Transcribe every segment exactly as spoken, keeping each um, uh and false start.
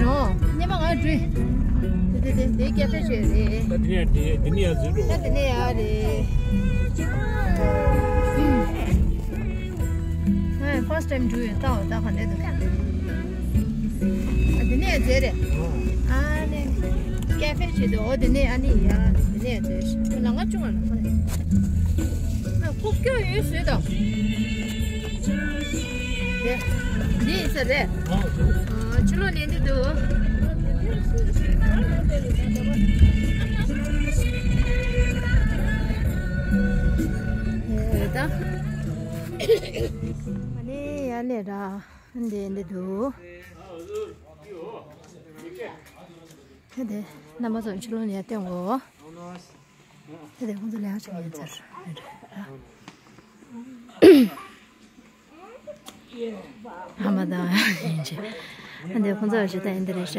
རང་སྙེ་མ་ང་འདྲུད། དེ་དེ་དེ་དེ་སྐད་ཆ་བཤད་རེད། ད་དེ་ནས་དེ་དེ་ནས་ཡར་འཛུལ་འགྲོ། ད་དེ་ནས་ཡར་རེད། ཨ། first time འགྲུལ་ཡོད་ད། འོ་ད་ག་ནས་འདུག་ཨ། དེ་ནས་འཛུལ་རེད། ཨ་ནི་ཀེ་ཧྥེ་བྱེད་དུ། འོ་དེ་ནས་ཨ་ནི་ཡར་དེ་ནས་འཛུལ་ཞིག་ལམ་ཁ་ཅུང་ང་ལ་ཁོ་རེད། ཨ། ཁུག་ཀྱོག་ཡོད་བཟོས་དང་། འདི་ཡིན་ས་རེད། ཨ། ཕྱི་ལོགས་ནས་འདི་འདུག་ཨེ་ད། ཨ་ནི་ཡར་ལས་ར་འདི་འདི་འདུག་ཨེ་དེ་རྣམ་པ་ཚོ་ཕྱི་ལོགས་ནས་ཡར་སྟོན་གོ། ད་དེ་ཁོང་ཚོ་ལས་ཀ་བྱེད་མཁན་ཚོར་རེད། ཨ་མ་དང་ཡིན་ཅེ། ཨ་འདི་ཁོང་ཚོ་ཞེ་དྲག་ཡིན་འདི་རེད་ཤག་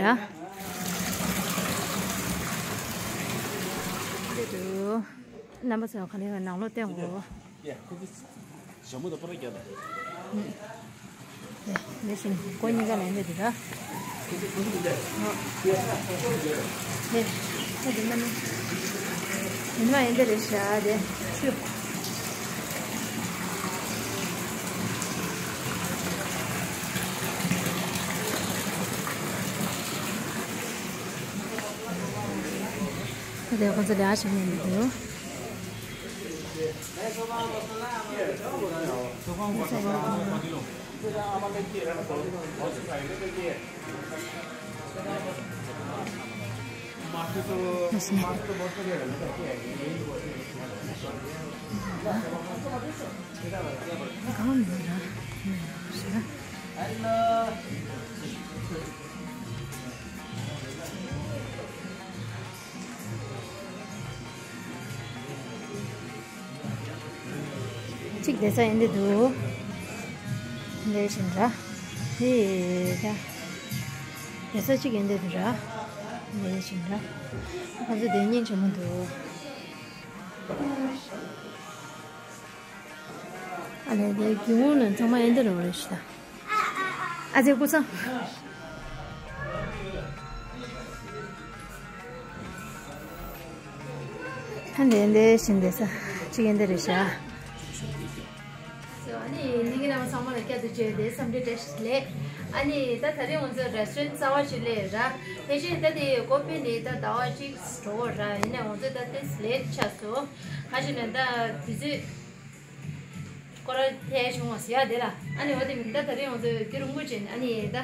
འདི་དུ་རྣམ་པ་ཚོ་ག་ནས་ནང་ལོགས་བསྟན་གོ། ཞྭ་མོ་དང་པར་རྒྱག་དང་། ལེ་ཤིང་ཀོ་གཉིས་ཀ་ལ་འདི་འདི་ར། ཨེ། ཨེ་འདི་ན་ནི། འདི་ན་ཡིན་འདི་རེད་ཤག་དེ། ཆུ། ད་དེ་ཁོ་ཚོ་ལས་ཀ་བྱེད་མཁན་འདུག་གཅིག་བསྡད་ས་ཡིན་འདི་འདུག་ལས་བཞིན་ར། དེ་ད། བསྡད་ས་གཅིག་ཡིན་འདི་འདུག་ར། ལས་བཞིན་ར། ཁོ་ཚོ་བསྡད་སྙིང་རྗེ་མོ་འདུག་ཨ་ལས་དེ་རྒྱུ་དངོས་ནི་ཚང་མ་ཡིན་འདི་ར་རེད་ཤི་ད། ཨ་ཙི་སྐུ་ཚང་། ཧ་ལས་ལས་བཞིན་བསྡད་ས་གཅིག་ཡིན་འདི་རེད་ཤག་ཨ་ནི་ཉིན་གྱི་རྣམ་པ་ཚང་མ་ལ་བསྐྱར་དུ་བརྗོད་དེ་འཚམས་འདྲི་བཀྲ་ཤིས་བདེ་ལེགས། ཨ་ནི་ད་ད་རེས་ང་ཚོ་རེ་སི་ཊོ་རན་ཊི་གསར་པ་ཞིག་སླེབས་ར། དེ་བཞིན་ད་དེ་ཀོ་པི་ནི་ད་ཟླ་བ་གཅིག་འགྲོ་གི་ར། ཡིན་ནའི་ང་ཚོ་ད་ཏོག་ཙམ་ལེ་ཊི་ཆགས་སོང་། ག་ཅི་ན་ད་དུས་ཚོད་སྐོར་ར་ཐལ་བྱུང་བ་ཟེར་ཡ་དེ་ལ། ཨ་ནི་འོ་དེ་མིན་ད་ད་རེས་ང་ཚོ་སྐྱིད་རུང་པོ་ཅན། ཨ་ནི་ད་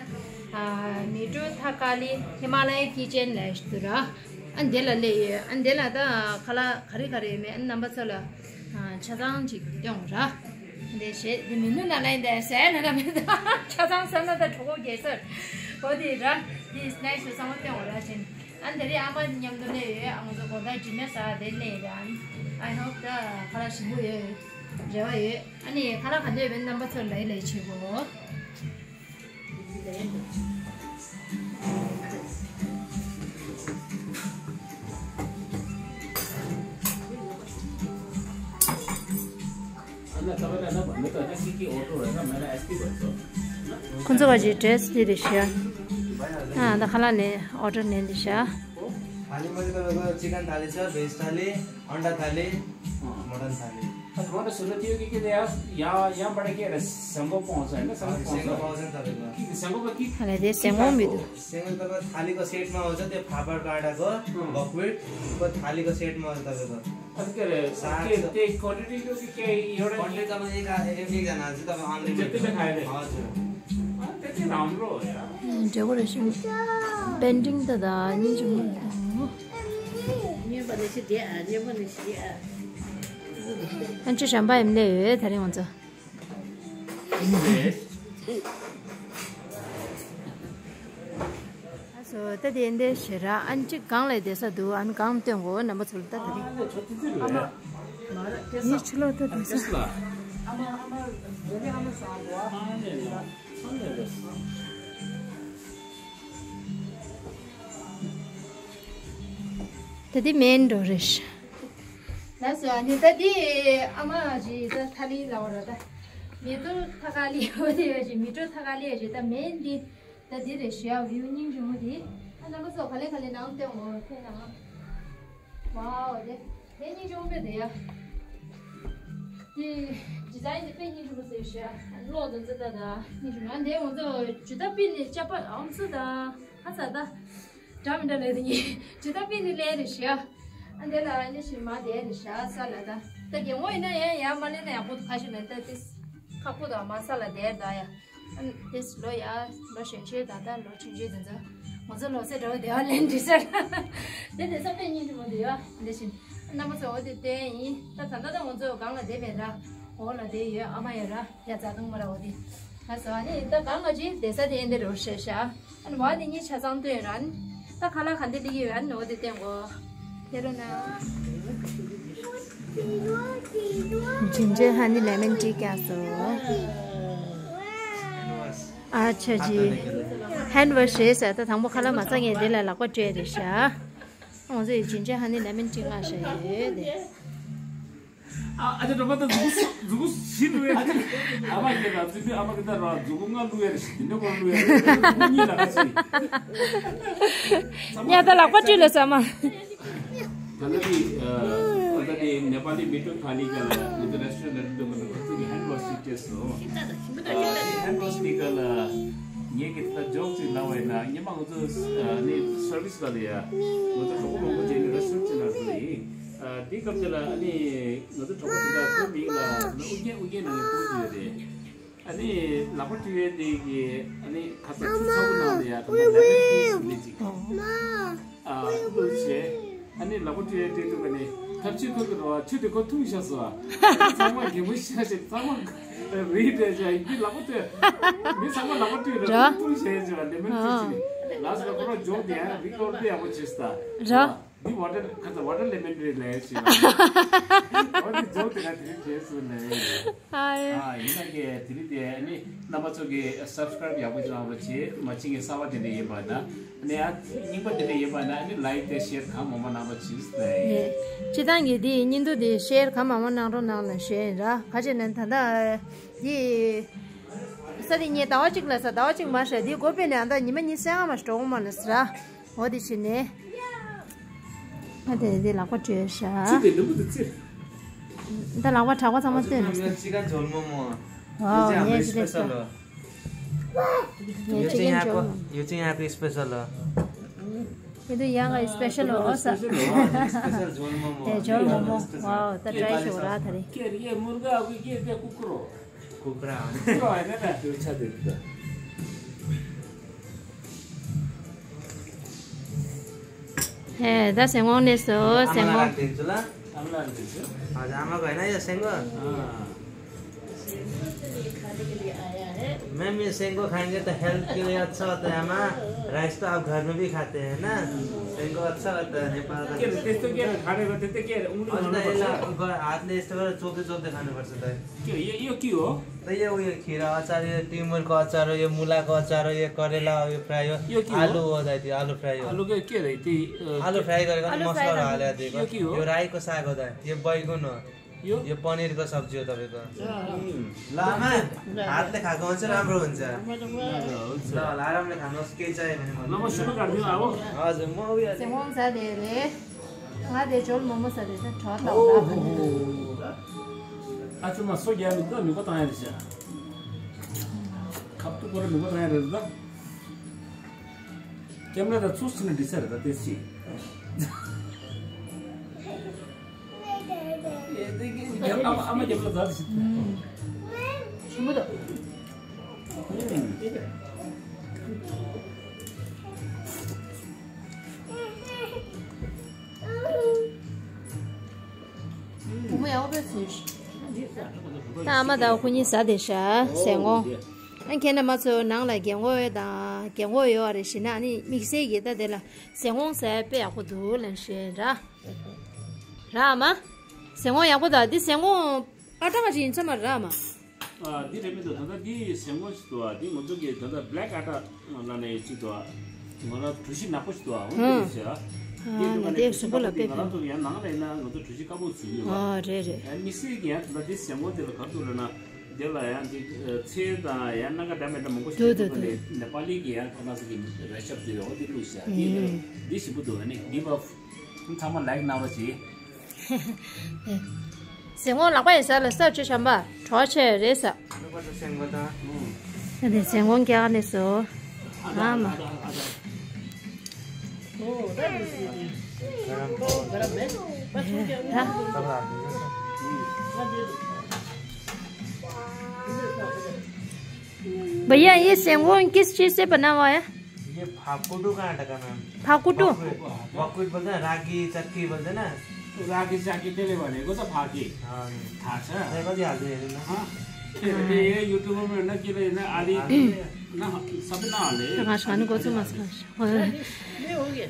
མེ་ཏྲོ་ཐ་ཀ་ལི་ཧི་མ་ལ་ཡ་ཀི་ཅན་ལ་ཞུ་ར། ཨ་ནི་དེ་ལ་སླེབས་ཡོད། ཨ་ནི་དེ་ལ་ད་ཁ་ལག་ག་རེ་ག་རེ་ཡོད་མེད་ཨ་ནི་རྣམ་པ་ཚོ་ལ་ཆ་ཚང་ཅིག་སྟོན་ར། འདི་བྱས་འདི་མི་ནུ་ན་ལན་འདི་ཟས་ན་ན་མི་ད་ཆ་ཚང་ཟ་ན་ད་གྲོད་ཁོག་རྒྱས་སོང་། འོ་དེ་ར། འདི་སི་ནེག་སི་ཚང་མ་སྟོན་འོ་ར་ཅན། ཨ་འདི་རེད། ཨ་མ་མཉམ་དུ་གནས་ཡོད། ཨ་ང་ཚོ་དགོང་དག་ཌི་ནར་ཟ་དེ་གནས་ཡོད། ཨ་ཨའི་ཧོབ་ད་ཁ་ལག་ཞིམ་པོ་ཡོད། རེ་བ་ཡོད། ཨ་ནི་ཁ་ལག་ག་འདོད་པའི་རྣམ་པ་ཚོར་ལ་ཡི་ལ་ཡི་བྱེད་དགོས། ཁོང་ཚོ་བ་ཅིག་ཌི་རེ་སི་དེ་རེད་ཤག་ཨ་ད་ཁ་ལག་ནས་ཨོ་ཌར་ནས་འདི་ཤག थाली मध्ये तपाईँको चिकन थाली छ, भेज थाली, अन्डा थाली, अँ। मटन थाली। अच्छा, म त सुन्नु थियो कि, कि यहाँ, यहाँ, यहाँबाट के अरे सेङ्गो पाउँछ, होइन? सेङ्गो पाउँछ? सेङ्गो पाउँछ नि तपाईँको। के, सेङ्गोको के, ཁ་ལག་དེ་སེན་མོ་མི་འདུག सेङ्गो तपाईँको थालीको सेटमा आउँछ, त्यो फापर काँडाको, अँ। बकविटको थालीको सेटमा आउँछ तपाईँको। अनि के अरे, साग त्यो, छ। त्यही क्वान्टिटीको कि केही एउटा क्वान्टिटी तपाईँको एक, एक, एकजना चाहिँ तपाईँ अनलिमिटेड। जति चाहिँ खायो नि। हजुर। अँ, त्यति राम्रो हो यार। डेकोरेसन पेन्टिङ त दा नि जुम ཨན་ཅི་ཞམ་པ་ཨེམ་ལེ་ཡོད་ད་རིང་ང་ཚོ། སོ་ད་དེ་འདྲ་ཞེ་ར་ཨན་ཅི་གང་ལ་བསྡད་ས་འདུག་ཨན་གང་སྟོན་གོ་རྣམ་པ་ཚོ་ལ་ད་དེ་རིང་། ཨ་མ་ངའི་ཕྱི་ལོགས་ད་བསྡད་ས། ད་དེ་མེན་འགྲོ་རེད། ལགས་སོ། ཨ་ནི་ད་འདི་ཨ་མ་ཞིག་ད་ཐ་ལི་ལ་བ་ར་ད། མི་ཏོ་ཐ་ཀ་ལི་འོ་དེ་ཡོད་ཞིག་མི་ཏོ་ཐ་ཀ་ལི་ཡོད་ཞིག་ད་མེན་འདི། ད་འདི་རེད་ཤག་བིའུ་སྙིང་རྗེ་མོ་དེ། ཨ་རྣམ་པ་ཚོ་ག་ལེ་ག་ལེ་ནང་སྟོན་འོ་ཁྱེད་རང་། ཝའོ་དེ་དེ་སྙིང་རྗེ་མོ་དཔེ་དེ་ཡ། དེ་ཌི་ཛའིན་དེ་དཔེ་སྙིང་རྗེ་མོ་བཟོས་ཤག་ལོ་དོན་ཚོད་ད་ད་སྙིང་རྗེ་མོ། ཨ་འདི་ང་ཚོ་ཇུ་ཏ་པི་ནི་ཅ་པ་ཨམ་སུ་ད་ཧ་ཚ་ད། འདྲ་མི་འདྲ་ལས་དེ་ཉིད་ཇི་ལྟ་པི་ནི་ལས་རེད་ཤག་ཨ་འདི་ལ་ཨ་ནི་ཞིག་མ་བསྡད་རེད་ཤག་ས་ལ་ད། ད་རྒན་མོ་ཡིན་ན་ཡང་ཡར་མ་སླེབས་ན་ཡག་པོ་འདུག་ཁ་ཤས་ལ་ད་ཏིས་ཁག་པོ་དང་མ་ས་ལ་བསྡད་ད་ཡ། ཨ་ཏིས་ལོ་ཡ་ལོ་གཞོན་ཆེ་ད་ད་ལོ་ཆུང་ཆེ་དེ་ཚོ་ང་ཚོ་ལོ་སེ་འདྲ་བོ་བསྡད་པ་ལན་འདྲི་ས་ར། དེ་དེ་ས་དེ་གཉིས་དུ་མ་འདུག་ཡ་འདི་བཞིན། རྣམ་པ་ཚོ་འོ་དེ་བསྟན་ཡིན། ད་ད་ད་ད་ང་ཚོ་སྒང་ལ་བསྡད་པས་ར། འོ་ལ་བསྡད་ཡོད་ཨ་མ་ཡ་ར། ཡ་རྫ་དུང་མ་ར་འོ་དེ། ང་ཚོ་ཨ་ནི་ད་གང་ང་ཅི་བསྡད་ས་དེ་འདི་རུ་ཤེས་ཤག་ཨ་ནི་བ་དེ་གཉིས་ཆ་ཚང་སྟོན་རན། ད་ཁ་ལག་ག་འདི་ལི་ཡོད་ཨ་ནི་འོ་དེ་བསྟན་གོ། དེ་རུ་ན། ཇིན་ཇར་ཧ་ནི་ལེ་མོན་ཊི་བཀག་སོ། ཨ་ཆ་ཇི། ཧེན་ཝོཤ་རེད་ཟེར། ད་དང་པོ་ཁ་ལག་མ་ཟ་ངས་འདི་ལ་ལག་པ་བཀྲུས་རེད་ཤག་ང་ཚོ་ཡི་ཇིན་ཇར་ཧ་ནི་ལེ་མོན་ཊི་མངགས་ཤག་ཡོད་དེ། ཨ་ཨ་ཅག་གྲོགས་པོ་ད་མཛུ་གུ་མཛུ་གུ་ཞིག་བླུགས་ཡ། ཨ་མ་གིས་ད་ཙི་པི་ཨ་མ་གིས་ད་ར་མཛུ་གུ་ལྔ་བླུགས་ཡ་རེད་ཤག་དེ་འདྲ་གོ་བླུགས་ཡ་རེད། མཛུ་གུ་གཉིས་ལ་ཁ་ཅིག་ཉ་ད་ལག་པ་བཀྲུས་ལ་ཟ་མ། ད་ལྟ་དེ་ཨ་ད་ལྟ་དེ་ནེ་པ་ལི་མི་ཊོ་ཐ་ལི་ག་ལ་ང་ཚོ་རེ་སི་ཊོ་རན་ཊི་འགྲོ་མ་ཐག་ཁོ་ཚོ་གི་ཧེན་ཝོཤ་ཞིག་སྤྲད་སོང་། ཨ་དེ་ཧེན་ཝོཤ་དེ་ག་ལ་ངས་གི་ད་ཇོག་ཅིག་ལབ་པ་ཡིན་ན་སྔོན་མ་ང་ཚོ་ཨ་ནི་སར་ཝི་སི་ག་ལ་ཡ་ང་ཚོ་གྲོགས་པོ་མང་པོ་བྱས་ནས་རེ་སི་ཊོ་རན་ཊི་ཅིག་ནང་འགྲོ་ཡིན། ཨ་དེ་སྐབས་དེ་ལ་ཨ་ནི་ང་ཚོ་གྲོགས་པོ་དེ་འདྲ་ཁོའི་མིང་ལ་ཨུ་རྒྱན་ཨུ་རྒྱན་ནང་ནས་ཁོ་བྱས་རེད། ཨ་ནི་ལག་པ་བཀྲུ་ཡས་དེ་གི་ཨ་ནི་ཁ་ཚ་ཆུ་ཚ་པོ་ནང་ལ་ཡ་ད་ལེ་མོན་ཊི་ཟེར་ནས་ཅིག་ཨ་བླུགས་བྱས། ཨ་ནི་ལག་པ་བཀྲུ་ཡས་དེ་དུས་ཀ་ནི་ཐབས་ཆེ་ཁོ་གི་རོ་ཆུ་དེ་ཁོ་འཐུང་བཞག་སོང་། ཚང་མ་གད་མོ་ཤོར་བྱས་ཚང་མ་རིལ་བྲལ་བྱས་ཡིན་གྱི་ལག་པ་བཀྲུ། མི་ཚང་མ་ལག་པ་བཀྲུས་ར་ར། འཐུང་བྱས་བྱས་པ་ལེ་མོན་ཊི་ཅིག་ལ་སོ་ཁོ་རང་ཇོག་དེ་ཡང་རིག་ལོར་དེ་ཡག་པོ་བྱས་སོང་ད། ར། འདི་ཝ་ཊར་ཁ་ཚ་ཝ་ཊར་ལེ་མོན་ཊི་ལབ་ཡས་ཞིག་ལ། འོ་འདི་ཇོག་དེ་ག་དེ་རིང་བྱས་སོང་ལབ་ཡས། ཨ་ཡིན་ན་ཀྱེ་དེ་རིང་དེ་ནི་རྣམ་པ་ཚོ་གི་སབ་སི་ཀ་རའིབ་ཡག་པོ་ཅིག་གནང་རོགས་བྱེད། མ་བྱེད་མཁན་གསར་པ་དེ་འདྲ་ཡིན་པ་ན་ནི་ཨ་རྙིང་པ་དེ་འདྲ་ཡིན་པ་ན་ནི་ལའིཀ་དང་ཤེར་གང་མང་མང་གནང་རོགས་བྱེད་ཟེར། ཡེ། སྤྱིར་བཏང་གི་འདི་བརྙན་ཐུང་འདི་ཤེར་གང་མང་མང་གནང་རོགས་གནང་ལ་ཞུ་ཡིན་ར། ག་ཅི་ན་ད་ལྟ་འདི་ས་དེ་ངས་ཟླ་བ་གཅིག་ལ་ཟ་ཟླ་བ་གཅིག་མ་ཟ་འདི་སྒོ་ཕྱེ་ནས་ཨ་ད་ཉི་མ་གཉིས་སེང་ང་མ་ཞིག་འགྲོ་གི་མ་ལ་ཟ་ར། འོ་དེ་བྱས་ནས། ཨ་དེ་དེ་ལག་པ་བཀྲུས་ཤག་ཚིག་དེ་ལུས་པོ་དེ་ཚིག་ད་ལག་པ་གྲགས་པ་ཚང་མ་སྟོན་ནས། 有请यहाँ को स्पेशल हो। ये तो यहाँ का स्पेशल हो। ये तो यहाँ का स्पेशल हो, सर। स्पेशल झोल मोमो। ए, झोल मोमो। वाओ, त ट्राई हो रहा था रे। के अरे, ये मुर्गा हो कि के, के कुकुर हो? कुखुरा हो। कुखुरा होइन त? त्यो छ देख्दा। ए, दा सेंगोंग ने सो, आमालाई सेंगोंग। राखिदिन्छु ल। आमालाई राखिदिन्छु। हजुर, आमाको होइन यो सेंगो? अँ। मैम, ये सेंगो खाएंगे तो हेल्थ के लिए अच्छा होता है, आमा। राइस तो आप घर में भी खाते हैं ना? सेंगो अच्छा होता है, नेपाल का। के अरे, त्यस्तो के अरे, खाने को त्यस्तो के अरे, उंगली हजुर, मार्नु पर्छ? यसलाई ग-, हातले यस्तो गरेर चोक्दै चोक्दै खानुपर्छ त। के हो? यो, यो के हो? त यो उयो खिरा अचार, यो टिमुरको अचार हो, यो मुलाको अचार हो, यो करेला हो, यो फ्राई हो। यो के हो? आलु हो दाइ, त्यो आलु फ्राई हो। आलु के, के अरे, त्यही, अ, आलु फ्राई गरेको नि आलु मसलाहरू फ्राई हालेर दिएको। यो के हो? यो राईको साग हो दाइ, यो बैगुन हो। यो? यो पनिरको सब्जी हो तपाईँको। ल, आमा, ल, ल। हातले खाएको हुन्छ, राम्रो हुन्छ। ल, ल, हुन्छ। ल, ल, आरामले खानुहोस्, केही चाहियो भने ल, म भन्नु। सुरु गरिदिउँ अब। हजुर, म उयो सेंगोंग सा दे रे। ང་དེ་ཇོལ་མོ་མོ་ཟ་རེད་ད་གྲོགས་ལ། ཨ་ཅོ་མ་སོ་རྒྱག་མི་འདུག་ནུས་པ་བཏང་ཡ་རེད་ཤག་ཁབ་ཏུ་སྐོར་ནུས་པ་བཏང་ཡ་རེད་ད། ཀེམ་ར་ད་ཚུར་ཕྱིན་ན་འགྲིག་ས་རེད་ད་ཏེ་སི། ཨ་མ་ཨ་མ་ཀེམ་ར་ད་ཞིག་ཆུ་མོ་ད། བུ་མོ་ཡག་པོ་བཟོས་ཤག་ད་ཨ་མ་དང་ཁོ་གཉིས་ཟ་བསྡད་ཤག་ཟན་ངོ་། ཨ་ཁྱེད་རྣམ་པ་ཚོ་ནང་ལ་རྒན་གོག་དང་རྒན་གོག་ཡོད་རེད་ཞེ་ན་ཨ་ནི་དམིགས་བསལ་གྱི་ད་དེ་ལ་ཟན་ངོ་ཟ་དཔེ་ཡག་པོ་འདུག་ལབ་ཤེས་ར། ར་ཨ་མ། ཟན་ངོ་ཡག་པོ་ད་འདི་ཟན་ངོ་ཨ་ཀྲག་ཅིག་ཡིན་ཚ་མ་ར་ཨ་མ། ཨ་འདི་རེད་མི་འདུག་ད་ལྟ་འདི་ཟན་ངོ་ཞིག་འདུག་ཨ་འདི་ང་ཚོ་གི་ད་ལྟ་བྷེ་ལེག་ཨ་ཀྲ་ལབ་ནས་ཅིག་འདུག་ཨ། ང་རང་གྲུ་བཞི་ནག་པོ་ཞིག་འདུག་ཨ། འོ་ཧུམ། འདི་རེད་ཤག་ཨ་འདི་ང་འདི་གྲུ་བཞི་གཟུགས་པོ་ལ་ནག་པོ་དེ་ང་རང་ཚོ་ཡང་ནང་ལ་ཡིན་ན་ང་ཚོ་གྲུ་བཞི་དཀར་པོ་ཟེར་གྱི་ཡོད་པ། ཨ་རེད་རེད། ཨ་དམིགས་བསལ་གྱི་ཡང་ད་ལྟ་འདི་ཟན་ངོ་དེ་ལ་ག་རེ་འདུག་ལབ་ན། དེ་ལ་ཡང་འདི་ཚེ་དང་ཡང་སྣ་ཁ་འདྲ་མི་འདྲ་མང་པོ་ཞིག་འདུག་འདུག་འདུག་འདུག་ནེ་པ་ལི་གི་ཡང་ཁོ་ན་ཟེར་གི་རེ་ཞབས་དེ་འོ་འདི་བླུགས་ཤག་འདི་འདི་ཞིམ་པོ་འདུག་ཨ་ནི་འདི་བ་ཚང་མ་ལའིག་གནང་རོགས་གྱིས། ཟན་གོང་ལག་པ་ཡི་ས་ལ་ས་བཅུ་ཤམ་པ་གྲོགས་ཆེ་རེད་ས། ཨ་ནི་ཟན་གོང་རྒྱག་ནས་སོ། ཨ་མ། भैया, ये सेंगोन किस चीज से बना हुआ है? ये फाकुडू का आटा का मैम। फाकुडू? बकवीट, बकवीट बोलते हैं, रागी चक्की बोलते हैं ना। रागी चक्की तेरे वाले को तो फाकी। हाँ। था सर। नहीं, बस याद है ना। हाँ। ये, ये YouTube में ना कि ना आदि ना सब ना ले। प्रकाश खान को तो मत खास। ये हो गया।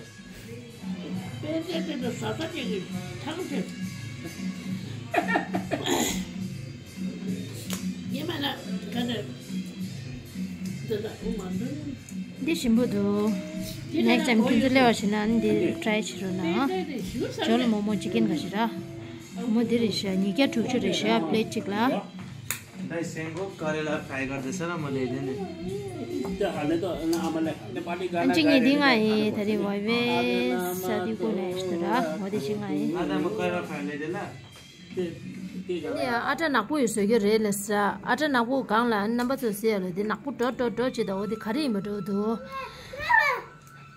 འདི་ཞིམ་པོ་འདུག་ནེགསི་ཊའིམ་ཁྱོད་ཚོ་སླེབས་པ་བྱས་ན་འདི་ཊ་རའི་བྱེད་རོགས་གནང་། ཇོལ་མོག་མོག་ཅི་ཀེན་ག་ཞིག་ར། མོག་མོག་འདི་རེད་ཤག་ཉིས་བརྒྱ་དྲུག་ཅུ་རེད་ཤག་པི་ལེཊ་གཅིག་ལ། भाई, सेंगो करेला फ्राई कर दे सर, हम ले देने। ཨན་ཅི་ངེད་འདི་ང་ཡིན་ད་རེས་ཝའི་ཝེ་ས་དེ་ཀུན་ལ་ཡིན་ད་ར་འོ་དེ་ཞིག་ང་ཡིན། आधा मकई और फ्राई ले देना। ཨ་ནི་ཨ་ཊ་ནག་པོ་ཡོད་བཟོ་རྒྱུ་རེད་ལ་ས། ཨ་ཊ་ནག་པོ་གང་ལ་རྣམ་པ་ཚོ་ཟེར་ཡ་ལ་དེ་ནག་པོ་འགྲོ་འགྲོ་འགྲོ་བྱེད་ད་འོ་དེ་ག་རེ་ཡིན་པ་འགྲོ་འདུག་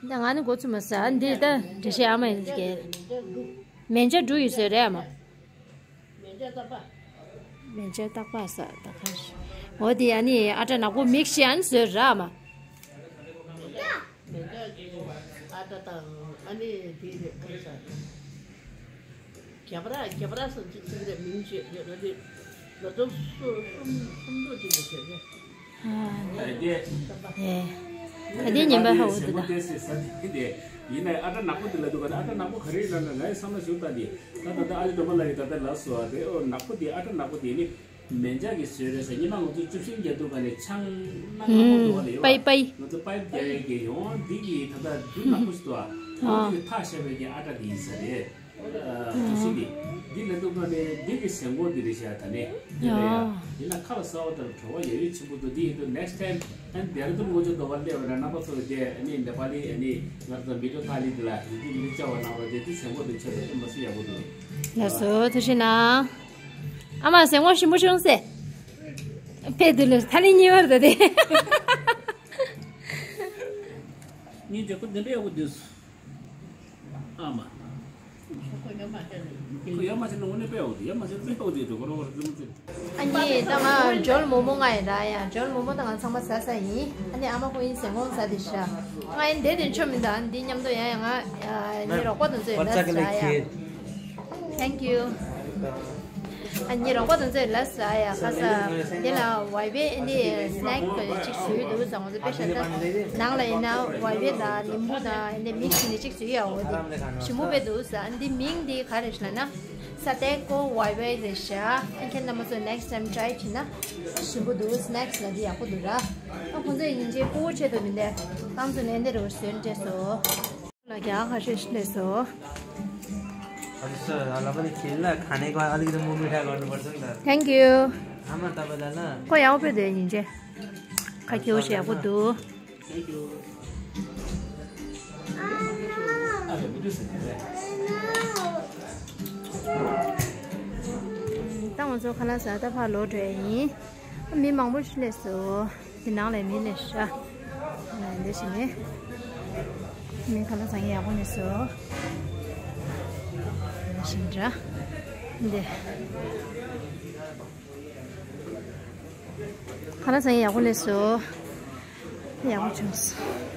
ད་ང་ནི་འགོ་ཚུགས་མ་ས་འདི་ད་འགྲེལ་བཤད་ཨ་མ་ཡིན་གྱི། མན་ཇ་འབྲུ་ཡོད་བཟོ་རེད་ཨ་མ། མན་ཇ་ཏག་པ། མན་ཇ་ཏག་པ་ས་ད་ག་ཞིག་འོ་དེ་ཨ་ནི་ཨ་ཊ་ནག་པོ་མིག་སི་བྱས་ཨ་ནི་བཟོས་ར་མ། མན་ཇ་གི་ཨ་ཊ་དང་ཨ་ནི་དེ་རེད་ཁ་ས། རྒྱ་བྲ་རྒྱ་བྲ་སོགས་ཅིག་ཅིག་རེད་མིང་བྱས་ཡོད་རེད། ལ་དོ་སོ་གསུམ་གསུམ་འདྲ་ཅིག་རེད་བྱས་རེད། ཨ་དེ་ཉན་པ་ཧ་གོ་འདུག་ད། ཡིན་ནའི་ཨ་ཊ་ནག་པོ་དེ་ལ་འདུག་ག་ཨ་ཊ་ནག་པོ་ག་རེ་ཡིན་ན་ང་ཡི་བསམ་བློ་ཞུགས་ད་དེ་ད་ད་ད་ཨ་ལི་སྒྲོལ་མ་ལགས་ཀྱིས་ད་ལྟ་ལབ་སོང་བ་དེ་ཨོ་ནག་པོ་དེ་ཨ་ཊ་ནག་པོ་དེ་ནི་མན་ཇ་གི་བཟོས་རེད་ཟེར། སྔོན་མ་ང་ཚོ་བཅུ་བཞི་རྒྱག་དུས་ག་ནས་ཆང་སྣ་ཁ་མང་པོ་འདུག་བ་ལ་ཡོད་པའི་པའི། ང་ཚོ་པའི་རྒྱག་ཡས་ཀྱི་ཡོང་འདི་གི་ད་ལྟ་འབྲུ་ནག་པོ་ཞིག་འདུག་ཨ། འོ་འདི་གི་ཐག་ཤ་བའི་གི་ཨ་ཊ་འདི་ཡིན་ས་རེད། ཨ་ཏུ་ཤི་འདི་འདི་ལ་འདུག་ག་ནས་འདི་གི་ཟན་གོང་འདི་རེད་ཤག་ད་ནས་འདི་ལ་ཡ་ཡིན་ན་ཁ་ལ་ཟ་བ་དང་བྲོ་བ་ཡ་ཡོད་ཆེན་པོ་འདུག་འདི་ཡིན་དུས་next time ཨ་ནི་དེ་ར་དུ་ལྔ་བཅུ་ཟླ་བ་སླེབས་པ་ན་རྣམ་པ་ཚོ་གི་དེ་ཨ་ནི་ནེ་པ་ལི་ཨ་ནི་ང་ཚོ་མི་ཏོ་ཐ་ལི་འདི་ལ་འདི་འདི་འདི་བཅའ་བ་གནང་རོགས་དེ་འདི་ཟན་གོང་འདི་ཆོད་པ་མ་སུ་ཡག་པོ་འདུག་ལགས་སོ་ཐུགས་རྗེ་གནང་། ཨ་མ་ཟན་གོང་ཞིམ་པོ་བྱུང་ཟེར། ཕེབས་དུས་ལ་ཐ་ལི་གཉིས་པར་ད་དེ། གཉིས་བྱས་ཁོ་འདི་འདྲ་ཡག་པོ་འདུག་ཨ་མ། ཁོ་ཡ་མ་བྱས་ན་དངོས་གནས་དཔེ་ཡག་པོ་འདུག་ཡ་མ་བྱས་ན་དཔེ་ཡག་པོ་འདུག་ཁོ་རོགས་རོགས་ཙམ་ཙམ། ཨ་ནི་ད་ང་ཇོལ་མོག་མོག་ང་ཡིན་ར་ཡ། ཇོལ་མོག་མོག་ད་ང་ཚང་མ་ཟ་ས་ཡིན། ཨ་ནི་ཨ་མ་ཁོ་ཡིན་ཟན་གོང་ཟ་དེ་ཤ། ང་ཡིན་དེ་དེ་ཆོ་མི་འདུག་འདི་མཉམ་དུ་ཡ་ཡ་ང་ངའི་རོགས་པ་དེ་ཚོ་ཡིན་ལ་ཟ་ཡ། Thank you. ཨ་ནི་རོགས་པ་དེ་ཚོ་ཡིན་ལ་ཟ་ཡ་ཁ་ས། དེ་ལ་ཝའི་ཝེ་ཨ་ནི་སི་ནེག་གཅིག་བཟོས་འདུག་ཟ། ང་ཚོ་དཔེ་ཤ་ད་ནང་ལ་ཡིན་ན་ཝའི་ཝེ་དང་ལིམ་བུ་དང་ཨ་ནི་མིག་སི་ནས་གཅིག་བཟོས་ཡ། འོ་དེ་ཞིམ་པོ་དཔེ་འདུག་ཟ། ཨ་ནི་འདི་མིང་འདི་ག་རེ་ཞིག་ལབ་ན། སྟེག་ཀོ་ཝའི་ཝའི་རེད་ཤག་ཨ་ཁྱེད་རྣམ་པ་ཚོ་next time try བྱས་ན་ཞིམ་པོ་འདུག་སི་ནེག་སི་ལ་འདི་ཡག་པོ་འདུག་ར། ཨ་ཁོང་ཚོ་ཡིན་གཅིག་པུ་ཆེད་དུ་མི་འདས་ཏང་ཚོ་ནས་འདི་རུ་བཟོས་འདྲེས་སོ། ལ་རྒྱ་ཁ་ཤས་ཤིག་སླེབས་སོ། हजुर सर, हलवाले खिल्ला खानेको अलिकति मुख मिठा गर्नुपर्छ नि त। Thank you. आमा, तपाईँलाई ल। ཁོ་ཡག་པོ་འདུག་ཡིན་གཅིག་ཁ་ཁྱེར་ཤག་ཡག་པོ་འདུག Thank you. ད་ང་ཚོ་ཁ་ལག་ཟ་ད་ཕར་ལོག་འགྲོ་ཡ་ཡིན། མི་མང་པོ་ཞིག་སླེབས་སོང་། དེ་ནང་ལ་མི་སླེབས་ཤག་འདི་ཞིག་ནི། མི་ཁ་ལག་ཟ་མཁན་ཡག་པོ་སླེབས་སོང་། འདི་ཞིག་འདྲ། འདི། ཁ་ལག་ཟ་མཁན་ཡག་པོ་སླེབས་སོང་། ཡག་པོ་བྱུང་སོང་།